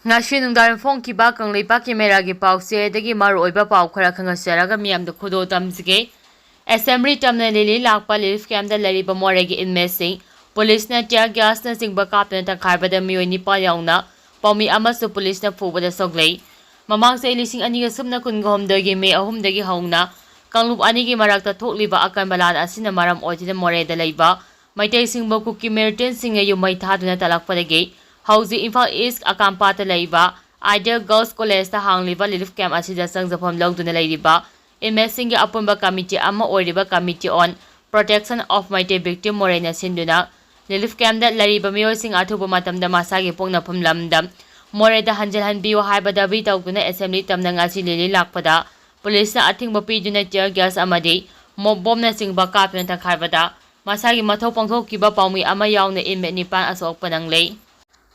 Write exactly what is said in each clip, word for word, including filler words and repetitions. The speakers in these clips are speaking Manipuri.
ꯉꯁꯤ ꯅꯨꯡꯗꯥꯡ ꯐꯣꯡꯈꯤꯕ ꯀꯪꯂꯩꯄꯥꯛꯀꯤ ꯃꯦꯔꯥꯒꯤ ꯄꯥꯎꯆꯦꯗꯒꯤ ꯃꯔꯨꯑꯣꯏꯕ ꯄꯥꯎ ꯈꯔ ꯈꯪꯍꯟꯖꯔꯒ ꯃꯤꯌꯥꯝꯗ ꯈꯨꯗꯣꯜ ꯇꯝꯖꯒꯦ꯫ ꯑꯦꯁꯦꯝꯕ꯭ꯂꯤ ꯇꯝꯅ ꯂꯤꯂꯤ ꯂꯥꯛꯄ ꯂꯤꯂꯤꯐ ꯀꯦꯝꯞꯇ ꯂꯩꯔꯤꯕ ꯃꯣꯔꯦꯒꯤ ꯏꯟꯃꯦꯠꯁꯤꯡ ꯄꯨꯂꯤꯁꯅ ꯇꯤꯌꯔ ꯒ꯭ꯌꯥꯁꯅꯆꯤꯡꯕ ꯀꯥꯞꯇꯨꯅ ꯇꯛꯈꯥꯏꯕꯗ ꯃꯤꯑꯣꯏ ꯅꯤꯄꯥꯟ ꯌꯥꯎꯅ ꯄꯥꯎꯃꯤ ꯑꯃꯁꯨ ꯄꯨꯂꯤꯁꯅ ꯐꯨꯕꯗ ꯁꯣꯛꯂꯩ꯫ ꯃꯃꯥꯡ ꯆꯍꯤ ꯂꯤꯁꯤꯡ ꯑꯅꯤꯒ ꯁꯨꯞꯅ ꯀꯨꯟꯒ ꯍꯨꯝꯗꯣꯏꯒꯤ ꯃꯦ ꯑꯍꯨꯝꯗꯒꯤ ꯍꯧꯅ ꯀꯥꯡꯂꯨꯞ ꯑꯅꯤꯒꯤ ꯃꯔꯛꯇ ꯊꯣꯛꯂꯤꯕ ꯑꯀꯟꯕ ꯂꯥꯟ ꯑꯁꯤꯅ ꯃꯔꯝ ꯑꯣꯏꯗꯨꯅ ꯃꯣꯔꯦꯗ ꯂꯩꯕ ꯃꯩꯇꯩꯁꯤꯡꯕꯨ ꯀꯨꯀꯤ ꯃꯤꯂꯤꯇꯦꯟꯁꯤꯡꯅ ꯌꯨꯝꯃꯩ ꯊꯥꯗꯨꯅ ꯇꯂꯛꯄꯗꯒꯤ ꯍꯧꯖꯤꯛ ꯏꯝꯐꯥꯜ ꯏꯁ ꯑꯀꯥꯝꯄꯥꯠꯇ ꯂꯩꯕ ꯑꯥꯏꯗꯤꯌꯦꯜ ꯒꯔꯜꯁ ꯀꯣꯂꯦꯖꯇ ꯍꯥꯡꯂꯤꯕ ꯂꯤꯂꯤꯐ ꯀꯦꯝꯞ ꯑꯁꯤꯗ ꯆꯪꯖꯐꯝ ꯂꯧꯗꯨꯅ ꯂꯩꯔꯤꯕ ꯏꯟꯃꯦꯠꯁꯤꯡꯒꯤ ꯑꯄꯨꯟꯕ ꯀꯃꯤꯇꯤ ꯑꯃ ꯑꯣꯏꯔꯤꯕ Committee on Protection of Meitei Victim ꯃꯣꯔꯦꯅ ꯁꯤꯟꯗꯨꯅ ꯂꯤꯂꯤꯐ ꯀꯦꯝꯞꯇ ꯂꯩꯔꯤꯕ ꯃꯤꯑꯣꯏꯁꯤꯡ ꯑꯊꯨꯕ ꯃꯇꯝꯗ ꯃꯁꯥꯒꯤ ꯄꯣꯛꯅꯐꯝ ꯂꯝꯗꯝ ꯃꯣꯔꯦꯗ ꯍꯟꯖꯤꯜꯍꯟꯕꯤꯌꯨ ꯍꯥꯏꯕ ꯗꯥꯕꯤ ꯇꯧꯗꯨꯅ ꯑꯦꯁꯦꯝꯕ꯭ꯂꯤ ꯇꯝꯅ ꯉꯁꯤ ꯂꯤꯂꯤ ꯂꯥꯛꯄꯗ ꯄꯨꯂꯤꯁꯅ ꯑꯊꯤꯡꯕ ꯄꯤꯗꯨꯅ ꯇꯤꯌꯔ ꯒ꯭ꯌꯥꯁ ꯑꯃꯗꯤ ꯃꯣꯞ ꯕꯣꯝꯅꯆꯤꯡꯕ ꯀꯥꯞꯇꯨꯅ ꯇꯛꯈꯥꯏꯕꯗ ꯃꯁꯥꯒꯤ ꯃꯊꯧ ꯄꯥꯡꯊꯣꯛꯈꯤꯕ ꯄꯥꯎꯃꯤ ꯑꯃ ꯌꯥꯎꯅ ꯏꯟꯃꯦꯠ ꯅꯤꯄꯥꯟ ꯑꯁꯣꯛꯄ ꯅꯪꯂꯦ꯫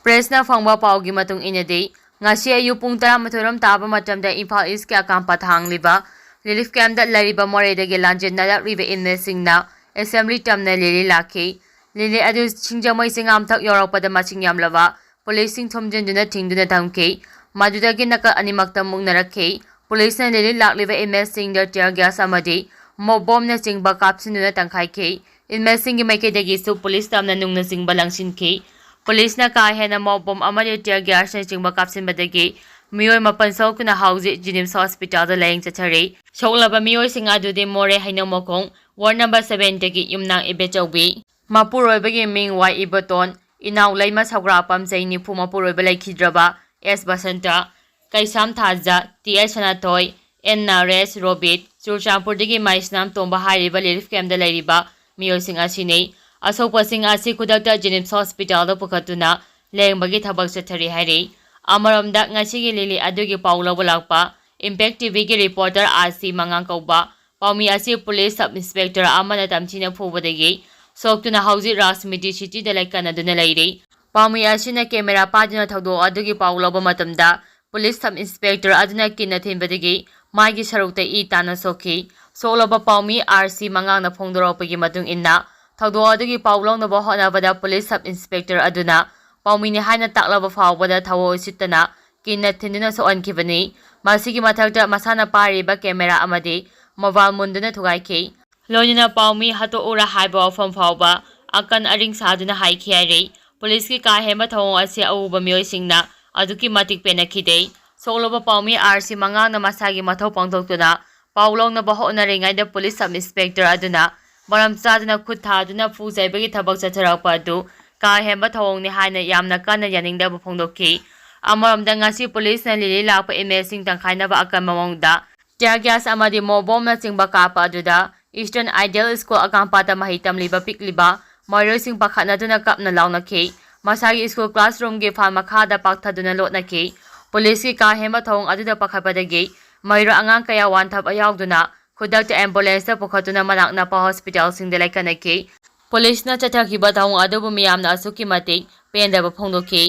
ꯄ꯭ꯔꯦꯁꯅ ꯐꯪꯕ ꯄꯥꯎꯒꯤ ꯃꯇꯨꯡ ꯏꯟꯅꯗꯤ, ꯉꯁꯤ ꯑꯌꯨꯛ ꯄꯨꯡ ꯇꯔꯥꯃꯥꯊꯣꯏ ꯔꯣꯝ ꯇꯥꯕ ꯃꯇꯝꯗ ꯏꯝꯐꯥꯜ ꯏꯁꯀꯤ ꯑꯀꯥꯝꯄꯥꯠ ꯍꯥꯡꯂꯤꯕ ꯂꯤꯂꯤꯐ ꯀꯦꯝꯞꯇ ꯂꯩꯔꯤꯕ ꯃꯣꯔꯦꯗꯒꯤ ꯂꯥꯟꯖꯦꯟꯅꯔꯛꯂꯤꯕ ꯏꯟꯃꯦꯠꯁꯤꯡꯅ ꯑꯦꯁꯦꯝꯕ꯭ꯂꯤ ꯇꯝꯅ ꯂꯤꯂꯤ ꯂꯥꯛꯈꯤ꯫ ꯂꯤꯂꯤ ꯑꯗꯨ ꯁꯤꯡꯖꯃꯩ ꯆꯤꯡꯉꯥꯝꯊꯛ ꯌꯧꯔꯛꯄꯗ ꯃꯁꯤꯡ ꯌꯥꯝꯂꯕ ꯄꯨꯂꯤꯁꯁꯤꯡ ꯊꯣꯝꯖꯤꯟꯗꯨꯅ ꯊꯤꯡꯗꯨꯅ ꯊꯝꯈꯤ꯫ ꯃꯗꯨꯗꯒꯤ ꯅꯥꯀꯜ ꯑꯅꯤꯃꯛꯇ ꯃꯨꯛꯅꯔꯛꯈꯤ꯫ ꯄꯨꯂꯤꯁꯅ ꯂꯤꯂꯤ ꯂꯥꯛꯂꯤꯕ ꯏꯟꯃꯦꯠꯁꯤꯡꯗ ꯇꯤꯌꯔ ꯒ꯭ꯌꯥꯁ ꯑꯃꯗꯤ ꯃꯣꯞ ꯕꯣꯝꯅꯆꯤꯡꯕ ꯀꯥꯞꯁꯤꯟꯗꯨꯅ ꯇꯪꯈꯥꯏꯈꯤ꯫ ꯏꯟꯃꯦꯠꯁꯤꯡꯒꯤ ꯃꯥꯏꯀꯩꯗꯒꯤꯁꯨ ꯄꯨꯂꯤꯁ ꯇꯝꯅ ꯅꯨꯡꯅꯆꯤꯡꯕ ꯂꯪꯁꯤꯟꯈꯤ꯫ ꯄꯨꯂꯤꯁꯅ ꯀꯥ ꯍꯦꯟꯅ ꯃꯣꯞ ꯕꯣꯝ ꯑꯃꯗꯤ ꯇꯤꯌꯔ ꯒ꯭ꯌꯥꯁꯅꯆꯤꯡꯕ ꯀꯥꯞꯁꯤꯟꯕꯗꯒꯤ ꯃꯤꯑꯣꯏ ꯃꯥꯄꯟ ꯁꯣꯛꯇꯨꯅ ꯍꯧꯖꯤꯛ ꯖꯤꯅꯤꯝꯁ ꯍꯣꯁꯄꯤꯇꯥꯜꯗ ꯂꯥꯌꯦꯡ ꯆꯠꯊꯔꯤ꯫ ꯁꯣꯛꯂꯕ ꯃꯤꯑꯣꯏꯁꯤꯡ ꯑꯗꯨꯗꯤ ꯃꯣꯔꯦ ꯍꯩꯅꯧꯃꯈꯣꯡ ꯋꯥꯔꯗ ꯅꯝꯕꯔ ꯁꯚꯦꯟꯗꯒꯤ ꯌꯨꯝꯅꯥꯝ ꯏꯕꯦꯆꯧꯕꯤ, ꯃꯄꯨꯔꯣꯏꯕꯒꯤ ꯃꯤꯡ ꯋꯥꯏ ꯏꯕꯣꯇꯣꯟ, ꯏꯅꯥꯎ ꯂꯩꯃ ꯁꯧꯒ꯭ꯔꯥꯄꯝ ꯆꯍꯤ ꯅꯤꯐꯨ, ꯃꯄꯨꯔꯣꯏꯕ ꯂꯩꯈꯤꯗ꯭ꯔꯕ ꯑꯦꯁ ꯕꯁꯟꯇ, ꯀꯩꯁꯥꯝ ꯊꯥꯖ, ꯇꯤ ꯑꯦꯁ ꯁꯅꯥꯊꯣꯏ, ꯑꯦꯟ ꯅꯔꯦꯁ, ꯔꯣꯕꯤꯠ, ꯆꯨꯔꯆꯥꯟꯄꯨꯔꯗꯒꯤ ꯃꯥꯏꯁꯅꯥꯝ ꯇꯣꯝꯕ ꯍꯥꯏꯔꯤꯕ ꯂꯤꯂꯤꯐ ꯀꯦꯝꯞꯇ ꯂꯩꯔꯤꯕ ꯃꯤꯑꯣꯏꯁꯤꯡ ꯑꯁꯤꯅꯤ꯫ ꯑꯁꯣꯛꯄꯁꯤꯡ ꯑꯁꯤ ꯈꯨꯗꯛꯇ ꯖꯤꯅꯤꯝꯁ ꯍꯣꯁꯄꯤꯇꯥꯜꯗ ꯄꯨꯈꯠꯇꯨꯅ ꯂꯥꯌꯦꯡꯕꯒꯤ ꯊꯕꯛ ꯆꯠꯊꯔꯤ ꯍꯥꯏꯔꯤ꯫ ꯑꯃꯔꯣꯝꯗ ꯉꯁꯤꯒꯤ ꯂꯤꯂꯤ ꯑꯗꯨꯒꯤ ꯄꯥꯎ ꯂꯧꯕ ꯂꯥꯛꯄ ꯏꯝꯄꯦꯛ ꯇꯤꯚꯤꯒꯤ ꯔꯤꯄꯣꯔꯇꯔ ꯑꯥꯔ ꯁꯤ ꯃꯉꯥꯡ ꯀꯧꯕ ꯄꯥꯎꯃꯤ ꯑꯁꯤ ꯄꯨꯂꯤꯁ ꯁꯕ ꯏꯟꯁꯄꯦꯛꯇꯔ ꯑꯃꯅ ꯇꯝꯊꯤꯅ ꯐꯨꯕꯗꯒꯤ ꯁꯣꯛꯇꯨꯅ ꯍꯧꯖꯤꯛ ꯔꯥꯖꯃꯤꯇꯤ ꯁꯤꯇꯤꯗ ꯂꯩꯀꯟꯅꯗꯨꯅ ꯂꯩꯔꯤ꯫ ꯄꯥꯎꯃꯤ ꯑꯁꯤꯅ ꯀꯦꯃꯦꯔꯥ ꯄꯥꯏꯗꯨꯅ ꯊꯧꯗꯣꯛ ꯑꯗꯨꯒꯤ ꯄꯥꯎ ꯂꯧꯕ ꯃꯇꯝꯗ ꯄꯨꯂꯤꯁ ꯁꯕ ꯏꯟꯁꯄꯦꯛꯇꯔ ꯑꯗꯨꯅ ꯀꯤꯟꯅ ꯊꯤꯟꯕꯗꯒꯤ ꯃꯥꯒꯤ ꯁꯔꯨꯛꯇ ꯏ ꯇꯥꯅ ꯁꯣꯛꯈꯤ꯫ ꯁꯣꯛꯂꯕ ꯄꯥꯎꯃꯤ ꯑꯥꯔ ꯁꯤ ꯃꯉꯥꯡꯅ ꯐꯣꯡꯗꯣꯔꯛꯄꯒꯤ ꯃꯇꯨꯡ ꯏꯟꯅ ꯊꯧꯗꯣꯛ ꯑꯗꯨꯒꯤ ꯄꯥꯎ ꯂꯧꯅꯕ ꯍꯣꯠꯅꯕꯗ ꯄꯨꯂꯤꯁ ꯁꯕ ꯏꯟꯁꯄꯦꯛꯇꯔ ꯑꯗꯨꯅ ꯄꯥꯎꯃꯤꯅꯤ ꯍꯥꯏꯅ ꯇꯥꯛꯂꯕ ꯐꯥꯎꯕꯗ ꯊꯑꯣꯏ ꯎꯁꯤꯠꯇꯅ ꯀꯤꯟꯅ ꯊꯤꯟꯗꯨꯅ ꯁꯣꯛꯍꯟꯈꯤꯕꯅꯤ꯫ ꯃꯁꯤꯒꯤ ꯃꯊꯛꯇ ꯃꯁꯥꯅ ꯄꯥꯏꯔꯤꯕ camera ꯑꯃꯗꯤ mobile ꯃꯨꯟꯗꯨꯅ ꯊꯨꯒꯥꯏꯈꯤ꯫ ꯂꯣꯏꯅꯅ ꯄꯥꯎꯃꯤ ꯍꯥꯠꯇꯣꯛꯎꯔꯥ ꯍꯥꯏꯕ ꯋꯥꯐꯝ ꯐꯥꯎꯕ ꯑꯀꯟ ꯑꯔꯤꯡ ꯁꯥꯗꯨꯅ ꯍꯥꯏꯈꯤ ꯍꯥꯏꯔꯤ꯫ ꯄꯨꯂꯤꯁꯀꯤ ꯀꯥ ꯍꯦꯟꯕ ꯊꯧꯑꯣꯡ ꯑꯁꯤ ꯑꯎꯕ ꯃꯤꯑꯣꯏꯁꯤꯡꯅ ꯑꯗꯨꯛꯀꯤ ꯃꯇꯤꯛ ꯄꯦꯟꯅꯈꯤꯗꯦ꯫ ꯁꯣꯛꯂꯕ ꯄꯥꯎꯃꯤ ꯑꯥꯔ ꯁꯤ ꯃꯉꯥꯡꯅ ꯃꯁꯥꯒꯤ ꯃꯊꯧ ꯄꯥꯡꯊꯣꯛꯇꯨꯅ ꯄꯥꯎ ꯂꯧꯅꯕ ꯍꯣꯠꯅꯔꯤꯉꯩꯗ ꯄꯨꯂꯤꯁ sub inspector ꯑꯗꯨꯅ ꯃꯔꯝ ꯆꯥꯗꯅ ꯈꯨꯠ ꯊꯥꯗꯨꯅ ꯐꯨ ꯆꯩꯕꯒꯤ ꯊꯕꯛ ꯆꯠꯊꯔꯛꯄ ꯑꯗꯨ ꯀꯥ ꯍꯦꯟꯕ ꯊꯧꯑꯣꯡꯅꯤ ꯍꯥꯏꯅ ꯌꯥꯝꯅ ꯀꯟꯅ ꯌꯥꯅꯤꯡꯗꯕ ꯐꯣꯡꯗꯣꯛꯈꯤ꯫ ꯑꯃꯔꯣꯝꯗ ꯉꯁꯤ ꯄꯨꯂꯤꯁꯅ ꯂꯤꯂꯤ ꯂꯥꯛꯄ inmateꯁꯤꯡ ꯇꯪꯈꯥꯏꯅꯕ ꯑꯀꯟꯕ ꯃꯑꯣꯡꯗ tear gas ꯑꯃꯗꯤ ꯃꯣꯕꯣꯝꯅꯆꯤꯡꯕ ꯀꯥꯞꯄ ꯑꯗꯨꯗ Eastern Ideal School ꯑꯀꯥꯝꯄꯥꯠꯇ ꯃꯍꯩ ꯇꯝꯂꯤꯕ ꯄꯤꯛꯂꯤꯕ ꯃꯍꯩꯔꯣꯏꯁꯤꯡ ꯄꯥꯈꯠꯅꯗꯨꯅ ꯀꯞꯅ ꯂꯥꯎꯅꯈꯤ꯫ ꯃꯁꯥꯒꯤ school classroomꯒꯤ ꯐꯥꯟ ꯃꯈꯥꯗ ꯄꯥꯛꯊꯗꯨꯅ ꯂꯣꯠꯅꯈꯤ꯫ ꯄꯨꯂꯤꯁꯀꯤ ꯀꯥ ꯍꯦꯟꯕ ꯊꯧꯑꯣꯡ ꯑꯗꯨꯗ ꯄꯥꯈꯠꯄꯗꯒꯤ ꯃꯍꯩꯔꯣꯏ ꯑꯉꯥꯡ ꯀꯌꯥ ꯋꯥꯟꯊꯕ ꯌꯥꯎꯗꯨꯅ ꯈꯨꯗꯛꯇ ambulanceꯇ ꯄꯨꯈꯠꯇꯨꯅ ꯃꯅꯥꯛ ꯅꯛꯄ hospitalꯁꯤꯡꯗ ꯂꯥꯏꯀꯠꯅꯈꯤ꯫ ꯄꯨꯂꯤꯁꯅ ꯆꯠꯊꯈꯤꯕ ꯊꯧꯑꯣꯡ ꯑꯗꯨꯕꯨ ꯃꯤꯌꯥꯝꯅ ꯑꯁꯨꯛꯀꯤ ꯃꯇꯤꯛ ꯄꯦꯟꯗꯕ ꯐꯣꯡꯗꯣꯛꯈꯤ꯫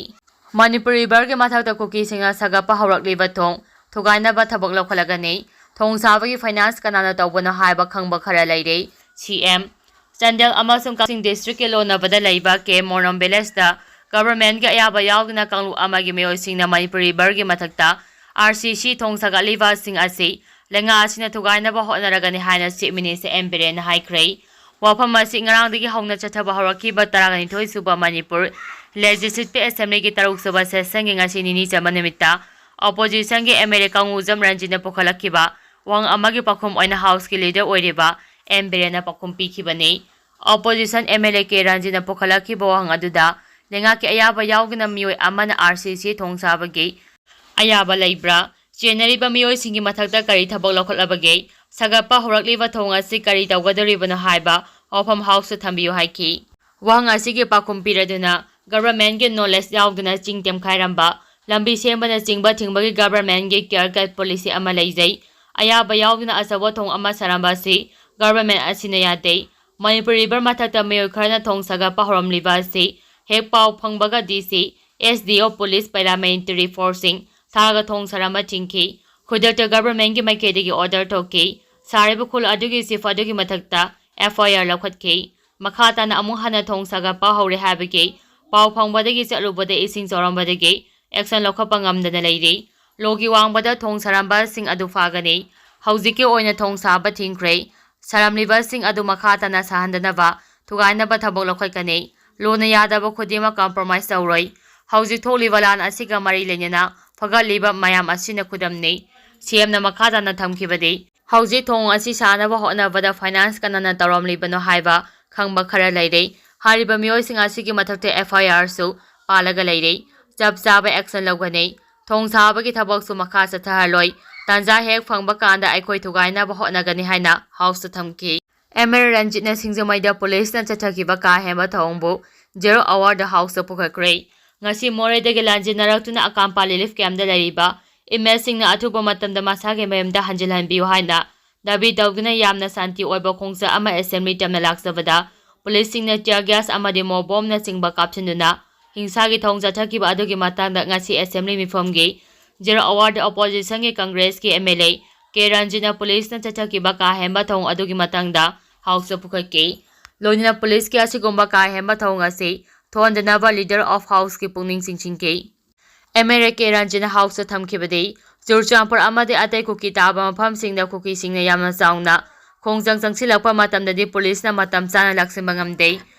ꯃꯅꯤꯄꯨꯔ riverꯒꯤ ꯃꯊꯛꯇ ꯀꯨꯀꯤꯁꯤꯡꯅ ꯁꯥꯒꯠꯄ ꯍꯧꯔꯛꯂꯤꯕ ꯊꯣꯡ ꯊꯨꯒꯥꯏꯅꯕ ꯊꯕꯛ ꯂꯧꯈꯠꯂꯒꯅꯤ꯫ ꯊꯣꯡ ꯁꯥꯕꯒꯤ finance ꯀꯅꯥꯅ ꯇꯧꯕꯅꯣ ꯍꯥꯏꯕ ꯈꯪꯕ ꯈꯔ ꯂꯩꯔꯦ꯫ ꯁꯤ ꯑꯦꯝ꯫ ꯆꯥꯟꯗꯦꯜ ꯑꯃꯁꯨꯡ ꯀꯛꯆꯤꯡ districtꯀꯤ ꯂꯣꯟꯅꯕꯗ ꯂꯩꯕ ꯀꯦ ꯃꯣꯔꯣꯝ villageꯇ governmentꯀꯤ ꯑꯌꯥꯕ ꯌꯥꯎꯗꯅ ꯀꯥꯡꯂꯨꯞ ꯑꯃꯒꯤ ꯃꯤꯑꯣꯏꯁꯤꯡꯅ ꯃꯅꯤꯄꯨꯔ riverꯒꯤ ꯃꯊꯛꯇ ꯑꯥꯔ ꯁꯤ ꯁꯤ ꯊꯣꯡ ꯁꯥꯒꯠꯂꯤꯕꯁꯤꯡ ꯑꯁꯤ ꯂꯩꯉꯥꯛ ꯑꯁꯤꯅ ꯊꯨꯒꯥꯏꯅꯕ ꯍꯣꯠꯅꯔꯒꯅꯤ ꯍꯥꯏꯅ Chief Minister ꯑꯦꯟ ꯕꯤꯔꯦꯟꯅ ꯍꯥꯏꯈ꯭ꯔꯦ꯫ ꯋꯥꯐꯝ ꯑꯁꯤ ꯉꯔꯥꯡꯗꯒꯤ ꯍꯧꯅ ꯆꯠꯊꯕ ꯍꯧꯔꯛꯈꯤꯕ ꯇꯔꯥꯅꯤꯊꯣꯏ ꯁꯨꯕ ꯃꯅꯤꯄꯨꯔ Legislative Assemblyꯒꯤ ꯇꯔꯨꯛ ꯁꯨꯕ sessionꯒꯤ ꯉꯁꯤ ꯅꯤꯅꯤ ꯆꯟꯕ ꯅꯨꯃꯤꯠꯇ oppositionꯒꯤ MLA ꯀꯪꯉꯨꯖꯝ ꯔꯟꯖꯤꯠꯅ ꯄꯨꯈꯠꯂꯛꯈꯤꯕ ꯋꯥꯍꯪ ꯑꯃꯒꯤ ꯄꯥꯎꯈꯨꯝ ꯑꯣꯏꯅ Houseꯀꯤ leader ꯑꯣꯏꯔꯤꯕ ꯑꯦꯟ ꯕꯤꯔꯦꯟꯅ ꯄꯥꯎꯈꯨꯝ ꯄꯤꯈꯤꯕꯅꯤ꯫ Opposition MLA ꯀꯦ ꯔꯟꯖꯤꯠꯅ ꯄꯨꯈꯠꯂꯛꯈꯤꯕ ꯋꯥꯍꯪ ꯑꯗꯨꯗ ꯂꯩꯉꯥꯛꯀꯤ ꯑꯌꯥꯕ ꯌꯥꯎꯗꯅ ꯃꯤꯑꯣꯏ ꯑꯃꯅ ꯑꯥꯔ ꯁꯤ ꯁꯤ ꯊꯣꯡ ꯁꯥꯕꯒꯤ ꯑꯌꯥꯕ ꯂꯩꯕ꯭ꯔꯥ? ꯆꯦꯟꯅꯔꯤꯕ ꯃꯤꯑꯣꯏꯁꯤꯡꯒꯤ ꯃꯊꯛꯇ ꯀꯔꯤ ꯊꯕꯛ ꯂꯧꯈꯠꯂꯕꯒꯦ? ꯁꯥꯒꯠꯄ ꯍꯧꯔꯛꯂꯤꯕ ꯊꯣꯡ ꯑꯁꯤ ꯀꯔꯤ ꯇꯧꯒꯗꯧꯔꯤꯕꯅꯣ ꯍꯥꯏꯕ ꯋꯥꯐꯝ Houseꯇ ꯊꯝꯕꯤꯌꯨ ꯍꯥꯏꯈꯤ꯫ ꯋꯥꯍꯪ ꯑꯁꯤꯒꯤ ꯄꯥꯎꯈꯨꯝ ꯄꯤꯔꯗꯨꯅ governmentꯀꯤ knowledge ꯌꯥꯎꯗꯅ ꯆꯤꯡ ꯇꯦꯝꯈꯥꯏꯔꯝꯕ, ꯂꯝꯕꯤ ꯁꯦꯝꯕꯅꯆꯤꯡꯕ ꯊꯤꯡꯕꯒꯤ governmentꯀꯤ clear cut policy ꯑꯃ ꯂꯩꯖꯩ꯫ ꯑꯌꯥꯕ ꯌꯥꯎꯗꯅ ꯑꯆꯧꯕ ꯊꯣꯡ ꯑꯃ ꯁꯥꯔꯝꯕ ꯑꯁꯤ government ꯑꯁꯤꯅ ꯌꯥꯗꯦ꯫ ꯃꯅꯤꯄꯨꯔ river ꯃꯊꯛꯇ ꯃꯤꯑꯣꯏ ꯈꯔꯅ ꯊꯣꯡ ꯁꯥꯒꯠꯄ ꯍꯧꯔꯝꯂꯤꯕ ꯑꯁꯤ ꯍꯦꯛ ꯄꯥꯎ ꯐꯪꯕꯒ DC, SDO, police, paramilitary forceꯁꯤꯡ ꯊꯥꯔꯒ ꯊꯣꯡ ꯁꯥꯔꯝꯕ ꯊꯤꯡꯈꯤ꯫ ꯈꯨꯗꯛꯇ governmentꯀꯤ ꯃꯥꯏꯀꯩꯗꯒꯤ order ꯊꯣꯛꯈꯤ꯫ ꯁꯥꯔꯤꯕ ꯈꯨꯜ ꯑꯗꯨꯒꯤ chief ꯑꯗꯨꯒꯤ ꯃꯊꯛꯇ FIR ꯂꯧꯈꯠꯈꯤ꯫ ꯃꯈꯥ ꯇꯥꯅ ꯑꯃꯨꯛ ꯍꯟꯅ ꯊꯣꯡ ꯁꯥꯒꯠꯄ ꯍꯧꯔꯦ ꯍꯥꯏꯕꯒꯤ ꯄꯥꯎ ꯐꯪꯕꯗꯒꯤ ꯆꯠꯂꯨꯕꯗ ꯏꯁꯤꯡ ꯆꯥꯎꯔꯝꯕꯗꯒꯤ action ꯂꯧꯈꯠꯄ ꯉꯝꯗꯅ ꯂꯩꯔꯤ꯫ ꯂꯣꯒꯤ ꯋꯥꯡꯃꯗ ꯊꯣꯡ ꯁꯥꯔꯝꯕꯁꯤꯡ ꯑꯗꯨ ꯐꯥꯒꯅꯤ꯫ ꯍꯧꯖꯤꯛꯀꯤ ꯑꯣꯏꯅ ꯊꯣꯡ ꯁꯥꯕ ꯊꯤꯡꯈ꯭ꯔꯦ꯫ ꯁꯥꯔꯝꯂꯤꯕꯁꯤꯡ ꯑꯗꯨ ꯃꯈꯥ ꯇꯥꯅ ꯁꯥꯍꯟꯗꯅꯕ ꯊꯨꯒꯥꯏꯅꯕ ꯊꯕꯛ ꯂꯧꯈꯠꯀꯅꯤ꯫ ꯂꯣꯅ ꯌꯥꯗꯕ ꯈꯨꯗꯤꯡꯃꯛ compromise ꯇꯧꯔꯣꯏ꯫ ꯍꯧꯖꯤꯛ ꯊꯣꯛꯂꯤꯕ ꯂꯥꯟ ꯑꯁꯤꯒ ꯃꯔꯤ ꯂꯩꯅꯅ ꯐꯒꯠꯂꯤꯕ ꯃꯌꯥꯝ ꯑꯁꯤꯅ ꯈꯨꯗꯝꯅꯤ꯫ ꯁꯤ ꯑꯦꯝꯅ ꯃꯈꯥ ꯇꯥꯅ ꯊꯝꯈꯤꯕꯗꯤ, ꯍꯧꯖꯤꯛ ꯊꯣꯡ ꯑꯁꯤ ꯁꯥꯅꯕ ꯍꯣꯠꯅꯕꯗ finance ꯀꯅꯥꯅ ꯇꯧꯔꯝꯂꯤꯕꯅꯣ ꯍꯥꯏꯕ ꯈꯪꯕ ꯈꯔ ꯂꯩꯔꯦ꯫ ꯍꯥꯏꯔꯤꯕ ꯃꯤꯑꯣꯏꯁꯤꯡ ꯑꯁꯤꯒꯤ ꯃꯊꯛꯇ F I Rꯁꯨ ꯄꯥꯜꯂꯒ ꯂꯩꯔꯦ꯫ ꯆꯞ ꯆꯥꯕ action ꯂꯧꯒꯅꯤ꯫ ꯊꯣꯡ ꯁꯥꯕꯒꯤ ꯊꯕꯛꯁꯨ ꯃꯈꯥ ꯆꯠꯊꯍꯜꯂꯣꯏ꯫ ꯇꯥꯟꯖꯥ ꯍꯦꯛ ꯐꯪꯕ ꯀꯥꯟꯗ ꯑꯩꯈꯣꯏ ꯊꯨꯒꯥꯏꯅꯕ ꯍꯣꯠꯅꯒꯅꯤ ꯍꯥꯏꯅ Houseꯇ ꯊꯝꯈꯤ꯫ M L ꯔꯟꯖꯤꯠꯅ ꯁꯤꯡꯖꯃꯩꯗ ꯄꯨꯂꯤꯁꯅ ꯆꯠꯊꯈꯤꯕ ꯀꯥ ꯍꯦꯟꯕ ꯊꯧꯑꯣꯡꯕꯨ zero hourꯗ Houseꯇ ꯄꯨꯈꯠꯈ꯭ꯔꯦ꯫ ꯉꯁꯤ ꯃꯣꯔꯦꯗꯒꯤ ꯂꯥꯟꯖꯦꯟꯅꯔꯛꯇꯨꯅ ꯑꯀꯥꯝꯄꯥ relief campꯇ ꯂꯩꯔꯤꯕ inmateꯁꯤꯡꯅ ꯑꯊꯨꯕ ꯃꯇꯝꯗ ꯃꯁꯥꯒꯤ ꯃꯌꯨꯝꯗ ꯍꯟꯖꯤꯜꯍꯟꯕꯤꯌꯨ ꯍꯥꯏꯅ ꯗꯥꯕꯤ ꯇꯧꯗꯨꯅ ꯌꯥꯝꯅ ꯁꯥꯟꯇꯤ ꯑꯣꯏꯕ ꯈꯣꯡꯆꯠ ꯑꯃ assembly ꯇꯝꯅ ꯂꯥꯛꯆꯕꯗ ꯄꯨꯂꯤꯁꯁꯤꯡꯅ tear gas ꯑꯃꯗꯤ ꯃꯣꯕꯣꯝꯅꯆꯤꯡꯕ ꯀꯥꯞꯁꯤꯟꯗꯨꯅ ꯍꯤꯡꯁꯥꯒꯤ ꯊꯧꯑꯣꯡ ꯆꯠꯊꯈꯤꯕ ꯑꯗꯨꯒꯤ ꯃꯇꯥꯡꯗ ꯉꯁꯤ assembly ꯃꯤꯐꯝꯒꯤ zero hourꯗ oppositionꯒꯤ Congressꯀꯤ M L A K ꯔꯟꯖꯤꯠꯅ ꯄꯨꯂꯤꯁꯅ ꯆꯠꯊꯈꯤꯕ ꯀꯥ ꯍꯦꯟꯕ ꯊꯧꯑꯣꯡ ꯑꯗꯨꯒꯤ ꯃꯇꯥꯡꯗ Houseꯇ ꯄꯨꯈꯠꯈꯤ꯫ ꯂꯣꯏꯅꯅ ꯄꯨꯂꯤꯁꯀꯤ ꯑꯁꯤꯒꯨꯝꯕ ꯀꯥ ꯍꯦꯟꯕ ꯊꯧꯑꯣꯡ ꯑꯁꯤ ꯊꯣꯛꯍꯟꯗꯅꯕ Leader of Houseꯀꯤ ꯄꯨꯛꯅꯤꯡ ꯆꯤꯡꯁꯤꯟꯈꯤ꯫ M L A K ꯔꯟꯖꯤꯠꯅ Houseꯇ ꯊꯝꯈꯤꯕꯗꯤ, Churachandpur ꯑꯃꯗꯤ ꯑꯇꯩ ꯀꯨꯀꯤ ꯇꯥꯕ ꯃꯐꯝꯁꯤꯡꯗ ꯀꯨꯀꯤꯁꯤꯡꯅ ꯌꯥꯝꯅ ꯆꯥꯎꯅ ꯈꯣꯡꯖꯪ ꯆꯪꯁꯤꯜꯂꯛꯄ ꯃꯇꯝꯗꯗꯤ ꯄꯨꯂꯤꯁꯅ ꯃꯇꯝ ꯆꯥꯅ ꯂꯥꯛꯁꯤꯟꯕ ꯉꯝꯗꯦ꯫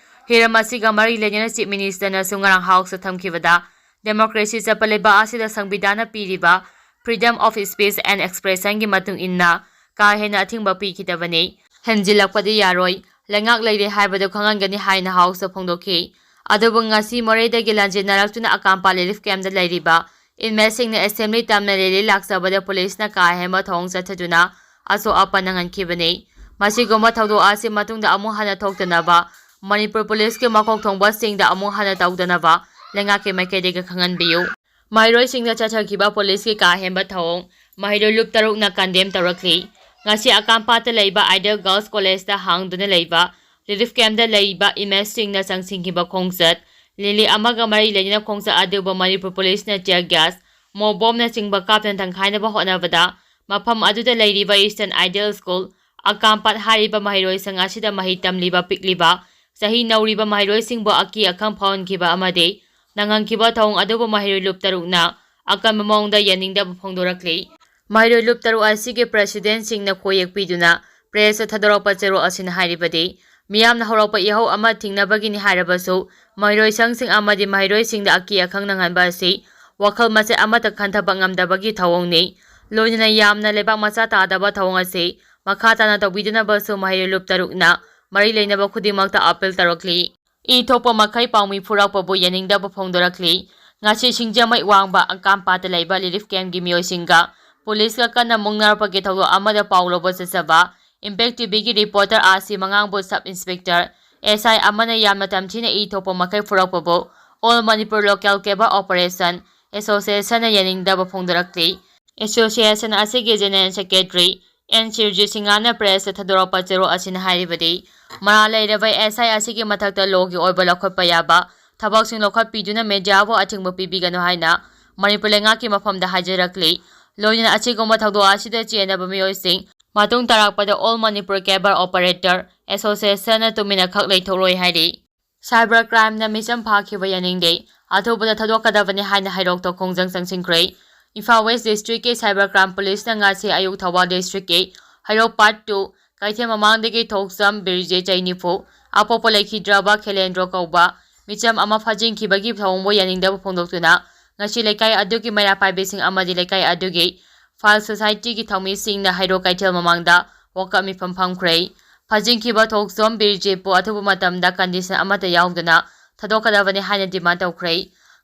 ꯍꯤꯔꯝ ꯑꯁꯤꯒ ꯃꯔꯤ ꯂꯩꯅꯅ Chief Ministerꯅꯁꯨ ꯉꯔꯥꯡ Houseꯇ ꯊꯝꯈꯤꯕꯗ, democracy ꯆꯠꯄ ꯂꯩꯕꯥꯛ ꯑꯁꯤꯗ ꯁꯪꯕꯤꯙꯥꯟꯅ ꯄꯤꯔꯤꯕ freedom of speech and expressionꯒꯤ ꯃꯇꯨꯡ ꯏꯟꯅ ꯀꯥ ꯍꯦꯟꯅ ꯑꯊꯤꯡꯕ ꯄꯤꯈꯤꯗꯕꯅꯤ꯫ ꯍꯦꯟꯖꯤꯜꯂꯛꯄꯗꯤ ꯌꯥꯔꯣꯏ, ꯂꯩꯉꯥꯛ ꯂꯩꯔꯦ ꯍꯥꯏꯕꯗꯨ ꯈꯪꯍꯟꯒꯅꯤ ꯍꯥꯏꯅ Houseꯇ ꯐꯣꯡꯗꯣꯛꯈꯤ꯫ ꯑꯗꯨꯕꯨ ꯉꯁꯤ ꯃꯣꯔꯦꯗꯒꯤ ꯂꯥꯟꯖꯦꯟꯅꯔꯛꯇꯨꯅ ꯑꯀꯥꯝꯄꯥ relief campꯇ ꯂꯩꯔꯤꯕ inmateꯁꯤꯡꯅ assembly ꯇꯝꯅ rally ꯂꯥꯛꯆꯕꯗ ꯄꯨꯂꯤꯁꯅ ꯀꯥ ꯍꯦꯟꯕ ꯊꯧꯑꯣꯡ ꯆꯠꯊꯗꯨꯅ ꯑꯁꯣꯛ ꯑꯄꯟ ꯅꯪꯍꯟꯈꯤꯕꯅꯤ꯫ ꯃꯁꯤꯒꯨꯝꯕ ꯊꯧꯗꯣꯛ ꯑꯁꯤ ꯃꯇꯨꯡꯗ ꯑꯃꯨꯛ ꯍꯟꯅ ꯊꯣꯛꯇꯅꯕ ꯃꯅꯤꯄꯨꯔ ꯄꯨꯂꯤꯁꯀꯤ ꯃꯀꯣꯛ ꯊꯣꯡꯕꯁꯤꯡꯗ ꯑꯃꯨꯛ ꯍꯟꯅ ꯇꯧꯗꯅꯕ ꯂꯩꯉꯥꯛꯀꯤ ꯃꯥꯏꯀꯩꯗꯒꯤ ꯈꯪꯍꯟꯕꯤꯌꯨ꯫ ꯃꯍꯩꯔꯣꯏꯁꯤꯡꯗ ꯆꯠꯊꯈꯤꯕ ꯄꯨꯂꯤꯁꯀꯤ ꯀꯥ ꯍꯦꯟꯕ ꯊꯧꯑꯣꯡ ꯃꯍꯩꯔꯣꯏ ꯂꯨꯞ ꯇꯔꯨꯛꯅ condemn ꯇꯧꯔꯛꯂꯤ꯫ ꯉꯁꯤ ꯑꯀꯥꯝꯄꯥꯠꯇ ꯂꯩꯕ Ideal Girls Collegeꯇ ꯍꯥꯡꯗꯨꯅ ꯂꯩꯕ relief campꯇ ꯂꯩꯕ inmateꯁꯤꯡꯅ ꯆꯪꯁꯤꯟꯈꯤꯕ ꯈꯣꯡꯆꯠ, rally ꯑꯃꯒ ꯃꯔꯤ ꯂꯩꯅꯅ ꯈꯣꯡꯆꯠ ꯑꯗꯨꯕꯨ ꯃꯅꯤꯄꯨꯔ ꯄꯨꯂꯤꯁꯅ tear gas, ꯃꯣꯕꯣꯝꯅꯆꯤꯡꯕ ꯀꯥꯞꯇꯨꯅ ꯇꯪꯈꯥꯏꯅꯕ ꯍꯣꯠꯅꯕꯗ ꯃꯐꯝ ꯑꯗꯨꯗ ꯂꯩꯔꯤꯕ Eastern Ideal School, ꯑꯀꯥꯝꯄꯥꯠ ꯍꯥꯏꯔꯤꯕ ꯃꯍꯩꯔꯣꯏꯁꯪ ꯑꯁꯤꯗ ꯃꯍꯩ ꯇꯝꯂꯤꯕ ꯄꯤꯛꯂꯤꯕ ꯆꯍꯤ ꯅꯧꯔꯤꯕ ꯃꯍꯩꯔꯣꯏꯁꯤꯡꯕꯨ ꯑꯀꯤ ꯑꯈꯪ ꯐꯥꯎꯍꯟꯈꯤꯕ ꯑꯃꯗꯤ ꯅꯪꯍꯟꯈꯤꯕ ꯊꯧꯑꯣꯡ ꯑꯗꯨꯕꯨ ꯃꯍꯩꯔꯣꯏ ꯂꯨꯞ ꯇꯔꯨꯛꯅ ꯑꯀꯟꯕ ꯃꯑꯣꯡꯗ ꯌꯥꯅꯤꯡꯗꯕ ꯐꯣꯡꯗꯣꯔꯛꯂꯤ꯫ ꯃꯍꯩꯔꯣꯏ ꯂꯨꯞ ꯇꯔꯨꯛ ꯑꯁꯤꯒꯤ ꯄ꯭ꯔꯦꯁꯤꯗꯦꯟꯁꯤꯡꯅ ꯈꯣꯏꯌꯦꯛ ꯄꯤꯗꯨꯅ ꯄ꯭ꯔꯦꯁꯇ ꯊꯥꯗꯣꯔꯛꯄ ꯆꯦꯔꯣꯜ ꯑꯁꯤꯅ ꯍꯥꯏꯔꯤꯕꯗꯤ, ꯃꯤꯌꯥꯝꯅ ꯍꯧꯔꯛꯄ ꯏꯍꯧ ꯑꯃ ꯊꯤꯡꯅꯕꯒꯤꯅꯤ ꯍꯥꯏꯔꯕꯁꯨ, ꯃꯍꯩꯔꯣꯏ ꯁꯪꯁꯤꯡ ꯑꯃꯗꯤ ꯃꯍꯩꯔꯣꯏꯁꯤꯡꯗ ꯑꯀꯤ ꯑꯈꯪ ꯅꯪꯍꯟꯕ ꯑꯁꯤ ꯋꯥꯈꯜ ꯃꯆꯦꯠ ꯑꯃꯠꯇ ꯈꯟꯊꯕ ꯉꯝꯗꯕꯒꯤ ꯊꯧꯑꯣꯡꯅꯤ꯫ ꯂꯣꯏꯅꯅ ꯌꯥꯝꯅ ꯂꯩꯕꯥꯛ ꯃꯆꯥ ꯇꯥꯗꯕ ꯊꯧꯑꯣꯡ ꯑꯁꯤ ꯃꯈꯥ ꯇꯥꯅ ꯇꯧꯕꯤꯗꯅꯕꯁꯨ ꯃꯍꯩꯔꯣꯏ ꯂꯨꯞ ꯇꯔꯨꯛꯅ ꯃꯔꯤ ꯂꯩꯅꯕ ꯈꯨꯗꯤꯡꯃꯛꯇ ꯑꯥꯄꯤꯜ ꯇꯧꯔꯛꯂꯤ꯫ ꯏ ꯊꯣꯛꯄ ꯃꯈꯩ ꯄꯥꯎꯃꯤ ꯐꯨꯔꯛꯄꯕꯨ ꯌꯥꯅꯤꯡꯗꯕ ꯐꯣꯡꯗꯣꯔꯛꯂꯤ꯫ ꯉꯁꯤ ꯁꯤꯡꯖꯃꯩ ꯋꯥꯡꯕ ꯑꯀꯥꯝꯄꯥꯠꯇ ꯂꯩꯕ ꯔꯤꯂꯤꯐ ꯀꯦꯝꯞꯀꯤ ꯃꯤꯑꯣꯏꯁꯤꯡꯒ ꯄꯨꯂꯤꯁꯀ ꯀꯟꯅ ꯃꯨꯛꯅꯔꯛꯄꯒꯤ ꯊꯧꯗꯣꯛ ꯑꯃꯗ ꯄꯥꯎ ꯂꯧꯕ ꯆꯠꯆꯕ ꯏꯝꯄꯦꯛ ꯇꯤꯚꯤꯒꯤ ꯔꯤꯄꯣꯔꯇꯔ ꯑꯥꯔ ꯁꯤ ꯃꯉꯥꯡꯕꯨ ꯁꯕ ꯏꯟꯁꯄꯦꯛꯇꯔ ꯑꯦꯁ ꯑꯥꯏ ꯑꯃꯅ ꯌꯥꯝꯅ ꯇꯝꯊꯤꯅ ꯏ ꯊꯣꯛꯄ ꯃꯈꯩ ꯐꯨꯔꯛꯄꯕꯨ all Manipur local cable operation ꯑꯦꯁꯣꯁꯤꯌꯦꯁꯟꯅ ꯌꯥꯅꯤꯡꯗꯕ ꯐꯣꯡꯗꯣꯔꯛꯂꯤ꯫ ꯑꯦꯁꯣꯁꯤꯌꯦꯁꯟ ꯑꯁꯤꯒꯤ ꯖꯦꯅꯔꯦꯜ ꯁꯦꯀ꯭ꯔꯦꯇꯔꯤ ꯑꯦꯟ ꯁꯤꯔꯖꯤꯠ ꯁꯤꯡꯍꯅ ꯄ꯭ꯔꯦꯁꯇ ꯊꯥꯗꯣꯔꯛꯄ ꯆꯦꯔꯣꯜ ꯑꯁꯤꯅ ꯍꯥꯏꯔꯤꯕꯗꯤ, ꯃꯔꯥꯜ ꯂꯩꯔꯕ ꯑꯦꯁ ꯑꯥꯏ ꯑꯁꯤꯒꯤ ꯃꯊꯛꯇ ꯂꯣꯒꯤ ꯑꯣꯏꯕ ꯂꯧꯈꯠꯄ ꯌꯥꯕ ꯊꯕꯛꯁꯤꯡ ꯂꯧꯈꯠꯄꯤꯗꯨꯅ ꯃꯦꯗꯤꯌꯥꯕꯨ ꯑꯊꯤꯡꯕ ꯄꯤꯕꯤꯒꯅꯨ ꯍꯥꯏꯅ ꯃꯅꯤꯄꯨꯔ ꯂꯩꯉꯥꯛꯀꯤ ꯃꯐꯝꯗ ꯍꯥꯏꯖꯔꯛꯂꯤ꯫ ꯂꯣꯏꯅꯅ ꯑꯁꯤꯒꯨꯝꯕ ꯊꯧꯗꯣꯛ ꯑꯁꯤꯗ ꯆꯦꯟꯅꯕ ꯃꯤꯑꯣꯏꯁꯤꯡ ꯃꯇꯨꯡ ꯇꯥꯔꯛꯄꯗ ꯑꯣꯜ ꯃꯅꯤꯄꯨꯔ ꯀꯦꯕꯜ ꯑꯣꯄꯔꯦꯇꯔ ꯑꯦꯁꯣꯁꯤꯌꯦꯁꯟꯅ ꯇꯨꯃꯤꯟꯅ ꯈꯛ ꯂꯩꯊꯣꯛꯂꯣꯏ ꯍꯥꯏꯔꯤ꯫ ꯁꯥꯏꯕꯔ ꯀ꯭ꯔꯥꯏꯝꯅ ꯃꯤꯆꯝ ꯐꯥꯈꯤꯕ ꯌꯥꯅꯤꯡꯗꯦ, ꯑꯊꯨꯕꯗ ꯊꯥꯗꯣꯛꯀꯗꯕꯅꯤ ꯍꯥꯏꯅ ꯍꯩꯔꯣꯛꯇ ꯈꯣꯡꯖꯪ ꯆꯪꯁꯤꯟꯈ꯭ꯔꯦ꯫ ꯏꯝꯐꯥꯜ ꯋꯦꯁ ꯗꯤꯁꯇ꯭ꯔꯤꯛꯀꯤ ꯁꯥꯏꯕꯔ ꯀ꯭ꯔꯥꯏꯝ ꯄꯨꯂꯤꯁꯅ ꯉꯁꯤ ꯑꯌꯨꯛ ꯊꯧꯕꯥꯜ ꯗꯤꯁꯇ꯭ꯔꯤꯛꯀꯤ ꯍꯩꯔꯣꯛ ꯄꯥꯔꯠ ꯇꯨ ꯀꯩꯊꯦꯜ ꯃꯃꯥꯡꯗꯒꯤ ꯊꯣꯛꯆꯝ ꯕꯤꯔꯖꯤꯠ, ꯆꯍꯤ ꯅꯤꯐꯨ, ꯑꯄꯣꯛꯄ ꯂꯩꯈꯤꯗ꯭ꯔꯕ ꯈꯦꯂꯦꯟꯗ꯭ꯔꯣ ꯀꯧꯕ ꯃꯤꯆꯝ ꯑꯃ ꯐꯥꯖꯤꯟꯈꯤꯕꯒꯤ ꯊꯧꯑꯣꯡꯕꯨ ꯌꯥꯅꯤꯡꯗꯕ ꯐꯣꯡꯗꯣꯛꯇꯨꯅ ꯉꯁꯤ ꯂꯩꯀꯥꯏ ꯑꯗꯨꯒꯤ ꯃꯩꯔꯥ ꯄꯥꯏꯕꯤꯁꯤꯡ ꯑꯃꯗꯤ ꯂꯩꯀꯥꯏ ꯑꯗꯨꯒꯤ ꯐꯥꯏꯜ ꯁꯣꯁꯥꯏꯇꯤꯒꯤ ꯊꯧꯃꯤꯁꯤꯡꯅ ꯍꯩꯔꯣꯛ ꯀꯩꯊꯦꯜ ꯃꯃꯥꯡꯗ ꯋꯥꯀꯠ ꯃꯤꯐꯝ ꯐꯝꯈ꯭ꯔꯦ꯫ ꯐꯥꯖꯤꯟꯈꯤꯕ ꯊꯣꯛꯆꯣꯝ ꯕꯤꯔꯖꯤꯠꯄꯨ ꯑꯊꯨꯕ ꯃꯇꯝꯗ ꯀꯟꯗꯤꯁꯟ ꯑꯃꯠꯇ ꯌꯥꯎꯗꯅ ꯊꯥꯗꯣꯛꯀꯗꯕꯅꯤ ꯍꯥꯏꯅ ꯗꯤꯃꯥꯟ ꯇꯧꯈ꯭ꯔꯦ꯫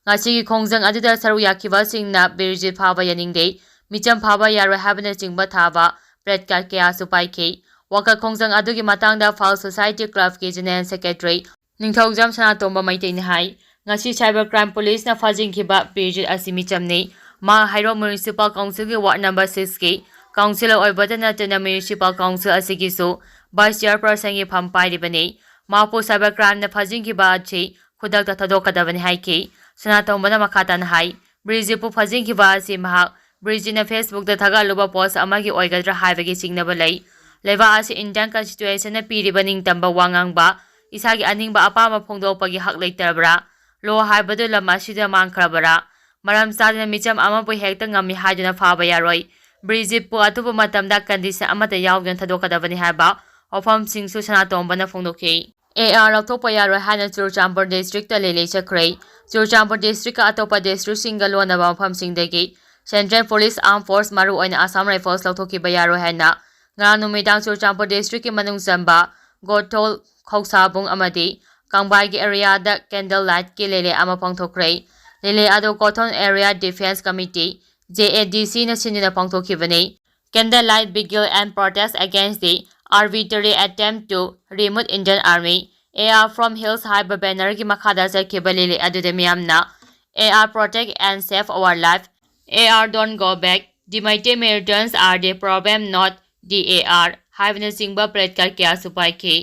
ꯉꯁꯤꯒꯤ ꯈꯣꯡꯖꯪ ꯑꯗꯨꯗ ꯁꯔꯨꯛ ꯌꯥꯈꯤꯕꯁꯤꯡꯅ ꯕꯤꯔꯖꯤꯠ ꯐꯥꯕ ꯌꯥꯅꯤꯡꯗꯦ, ꯃꯤꯆꯝ ꯐꯥꯕ ꯌꯥꯔꯣꯏ ꯍꯥꯏꯕꯅꯆꯤꯡꯕ ꯊꯥꯕ ꯄ꯭ꯂꯦꯀꯥꯔꯗ ꯀꯌꯥꯁꯨ ꯄꯥꯏꯈꯤ꯫ ꯋꯥꯀꯠ ꯈꯣꯡꯖꯪ ꯑꯗꯨꯒꯤ ꯃꯇꯥꯡꯗ ꯐꯥꯏꯜ ꯁꯣꯁꯥꯏꯇꯤ ꯀ꯭ꯂꯕꯀꯤ ꯖꯦꯅꯔꯦꯜ ꯁꯦꯀ꯭ꯔꯦꯇꯔꯤ ꯅꯤꯡꯊꯧꯖꯝ ꯁꯅꯥꯇꯣꯝꯕ ꯃꯩꯇꯩꯅ ꯍꯥꯏ, ꯉꯁꯤ ꯁꯥꯏꯕꯔ ꯀ꯭ꯔꯥꯏꯝ ꯄꯨꯂꯤꯁꯅ ꯐꯥꯖꯤꯟꯈꯤꯕ ꯕꯤꯔꯖꯤꯠ ꯑꯁꯤ ꯃꯤꯆꯝꯅꯤ꯫ ꯃꯍꯥꯛ ꯍꯩꯔꯣꯛ ꯃ꯭ꯌꯨꯅꯤꯁꯤꯄꯥꯜ ꯀꯥꯎꯟꯁꯤꯜꯒꯤ ꯋꯥꯔꯗ ꯅꯝꯕꯔ ꯁꯤꯛꯁꯀꯤ ꯀꯥꯎꯟꯁꯤꯂꯔ ꯑꯣꯏꯕꯇ ꯅꯠꯇꯅ ꯃ꯭ꯌꯨꯅꯤꯁꯤꯄꯥꯜ ꯀꯥꯎꯟꯁꯤꯜ ꯑꯁꯤꯒꯤꯁꯨ ꯚꯥꯏꯁ ꯆꯤꯌꯔꯄꯔꯁꯟꯒꯤ ꯐꯝ ꯄꯥꯏꯔꯤꯕꯅꯤ꯫ ꯃꯍꯥꯛꯄꯨ ꯁꯥꯏꯕꯔ ꯀ꯭ꯔꯥꯏꯝꯅ ꯐꯥꯖꯤꯟꯈꯤꯕ ꯑꯁꯤ ꯈꯨꯗꯛꯇ ꯊꯥꯗꯣꯛꯀꯗꯕꯅꯤ ꯍꯥꯏꯈꯤ꯫ ꯁꯅꯥꯇꯣꯝꯕꯅ ꯃꯈꯥ ꯇꯥꯅ ꯍꯥꯏ, ꯕꯤꯔꯖꯤꯠꯄꯨ ꯐꯥꯖꯤꯟꯈꯤꯕ ꯑꯁꯤ ꯃꯍꯥꯛ ꯕꯤꯔꯖꯤꯠꯅ ꯐꯦꯁꯕꯨꯛꯇ ꯊꯥꯒꯠꯂꯨꯕ ꯄꯣꯁ ꯑꯃꯒꯤ ꯑꯣꯏꯒꯗ꯭ꯔꯥ ꯍꯥꯏꯕꯒꯤ ꯆꯤꯡꯅꯕ ꯂꯩ꯫ ꯂꯩꯕꯥꯛ ꯑꯁꯤ ꯏꯟꯗꯤꯌꯥꯟ ꯀꯟꯁꯇꯤꯇ꯭ꯌꯨꯁꯟꯅ ꯄꯤꯔꯤꯕ ꯅꯤꯡꯇꯝꯕ ꯋꯥ ꯉꯥꯡꯕ, ꯏꯁꯥꯒꯤ ꯑꯅꯤꯡꯕ ꯑꯄꯥꯝꯕ ꯐꯣꯡꯗꯣꯛꯄꯒꯤ ꯍꯛ ꯂꯩꯇ꯭ꯔꯕ꯭ꯔꯥ? ꯂꯣ ꯍꯥꯏꯕꯗꯨ ꯂꯝ ꯑꯁꯤꯗ ꯃꯥꯡꯈ꯭ꯔꯕꯔꯥ? ꯃꯔꯝ ꯆꯥꯗꯅ ꯃꯤꯆꯝ ꯑꯃꯕꯨ ꯍꯦꯛꯇ ꯉꯝꯃꯤ ꯍꯥꯏꯗꯨꯅ ꯐꯥꯕ ꯌꯥꯔꯣꯏ꯫ ꯕ꯭ꯔꯤꯖꯤꯠꯄꯨ ꯑꯊꯨꯕ ꯃꯇꯝꯗ ꯀꯟꯗꯤꯁꯟ ꯑꯃꯠꯇ ꯌꯥꯎꯗꯅ ꯊꯥꯗꯣꯛꯀꯗꯕꯅꯤ ꯍꯥꯏꯕ ꯋꯥꯐꯝꯁꯤꯡꯁꯨ ꯁꯅꯥꯇꯣꯝꯕꯅ ꯐꯣꯡꯗꯣꯛꯈꯤ꯫ ꯑꯦ ꯑꯥꯔ ꯂꯧꯊꯣꯛꯄ ꯌꯥꯔꯣꯏ ꯍꯥꯏꯅ ꯆꯨꯔꯆꯥꯟꯄꯨꯔ ꯗꯤꯁꯇ꯭ꯔꯤꯛꯇ ꯂꯦꯂꯦ ꯆꯠꯈ꯭ꯔꯦ꯫ ꯆꯨꯔꯆꯥꯟꯄꯨꯔ ꯗꯤꯁꯇ꯭ꯔꯤꯛꯀ ꯑꯇꯣꯞꯄ ꯗꯤꯁꯇ꯭ꯔꯤꯛꯁꯤꯡꯒ ꯂꯣꯟꯅꯕ ꯃꯐꯝꯁꯤꯡꯗꯒꯤ ꯁꯦꯟꯇ꯭ꯔꯦꯜ ꯄꯨꯂꯤꯁ, ꯑꯥꯔꯝ ꯐꯣꯔꯁ, ꯃꯔꯨꯑꯣꯏꯅ ꯑꯁꯥꯝ ꯔꯥꯏꯐꯜꯁ ꯂꯧꯊꯣꯛꯈꯤꯕ ꯌꯥꯔꯣꯏ ꯍꯥꯏꯅ ꯉꯔꯥꯡ ꯅꯨꯃꯤꯗꯥꯡ ꯆꯨꯔꯆꯥꯟꯄꯨꯔ ꯗꯤꯁꯇ꯭ꯔꯤꯛꯀꯤ ꯃꯅꯨꯡ ꯆꯟꯕ ꯒꯣꯊꯣꯜ ꯈꯧꯁꯥꯕꯨꯡ ꯑꯃꯗꯤ ꯀꯪꯕꯥꯏꯒꯤ ꯑꯦꯔꯤꯌꯥꯗ ꯀꯦꯟꯗꯜ ꯂꯥꯏꯠꯀꯤ ꯂꯦꯂꯦ ꯑꯃ ꯄꯥꯡꯊꯣꯛꯈ꯭ꯔꯦ꯫ ꯂꯦꯂꯦ ꯑꯗꯨ ꯒꯣꯊꯣꯜ ꯑꯦꯔꯤꯌꯥ ꯗꯤꯐꯦꯟꯁ ꯀꯃꯤꯇꯤ, ꯖꯦ ꯑꯦ ꯗꯤ ꯁꯤꯅ ꯁꯤꯟꯗꯨꯅ ꯄꯥꯡꯊꯣꯛꯈꯤꯕꯅꯤ꯫ Candlelight Vigil and Protest Against the Arbitrary Attempt to Remove Indian Army, A R from Hills ꯍꯥꯏꯕ ꯕꯦꯅꯔꯒꯤ ꯃꯈꯥꯗ ꯆꯠꯈꯤꯕ ꯂꯦꯂꯦ ꯑꯗꯨꯗ ꯃꯤꯌꯥꯝꯅ "A R protect and save our life", "A R don't go back", "The mighty militants are the problem, not the A R" ꯍꯥꯏꯕꯅꯆꯤꯡꯕ ꯄ꯭ꯂꯦꯀꯥꯔꯗ ꯀꯌꯥꯁꯨ ꯄꯥꯏꯈꯤ꯫